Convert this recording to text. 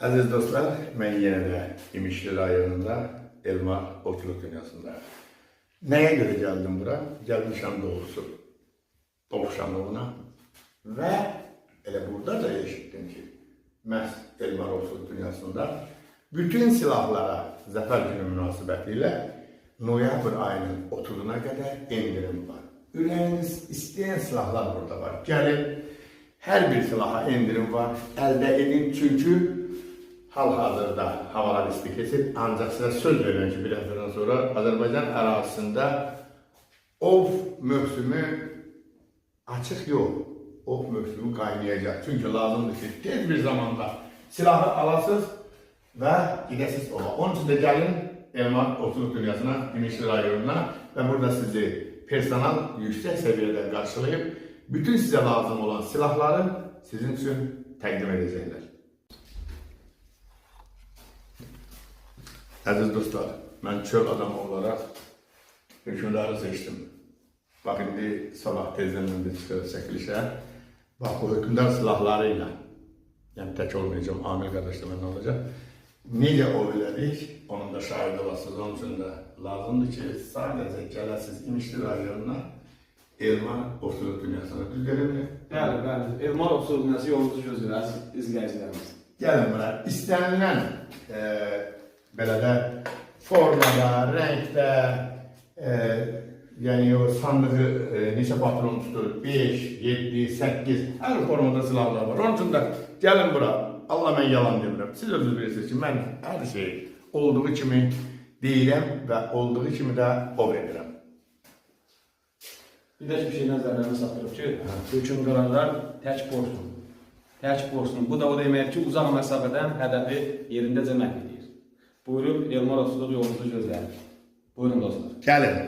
Əziz dostlar, mən yenə də İmişli rayonunda Elmar Ovçuluq Dünyasında. Nəyə görə gəldim bura? Gəlmişəm doğrusu dovşanlığına və elə burada da eşitdim ki, məhz Elmar Ovçuluq Dünyasında bütün silahlara Zəfər Günü münasibəti ilə noyabr ayının 30-una qədər endirim var. Ürəyiniz istəyən silahlar burada var. Gəlin, hər bir silaha endirim var. Əldə edin, çünki hal-hazırda havalar isti keçir. Ancaq sizə söz verirəm ki, bir həftədən sonra Azərbaycan ərazisində ov mövsümü açıq yox, ov mövsümü qaynayacaq. Çünki lazımdır ki, tez bir zamanda silahı alasız və gedəsiz ova. Onun üçün də gəlin Elmar Ovçuluq Dünyasına, İmişli rayonuna və burada sizi personal yüksək səviyyədə qarşılayıb bütün sizə lazım olan silahları sizin üçün təqdim edəcəklər. Əziz dostlar, mən çöl adamı olaraq hökmdarı seçdim. Bax indi sabah tezdən mən də çıxırıq çəkilişə. Bax bu hökmdar silahları ilə, yəni tək olmayacağım, Amil qardaş da məndən olacaq. Necə ov elədik, onun da şahidi olasınız. Onun üçün də lazımdır ki, sadəcə gələsiniz İmişli rayonuna Elmar Ovçuluq Dünyasına. Düz deyirəm? Bəli, bəli. Elmar Ovçuluq Dünyası yolunuzu gözləyir, əziz izləyicilərimiz. Gəlin bura. İstənilən belə də formada, rəngdə, yəni o sandığı neçə patron tutur? 5, 7, 8, hər formada silahlar var. Onun üçün də gəlin bura. Allah mən yalan demirəm. Siz özünüz bilirsiniz ki, mən hər şeyi olduğu kimi deyirəm və olduğu kimi də ov edirəm. Bir də ki, bir şey nəzərlərinizi çatdırıb ki, hökmdarlar tək porsun. Tək porsun. Bu da o deməkdir ki, uzaq məsafədən hədəfi yerindəcə məhv edir. Buyurun, Elmar Ovçuluq yolunuzu gözləyir. Buyurun dostlar. Gəlin.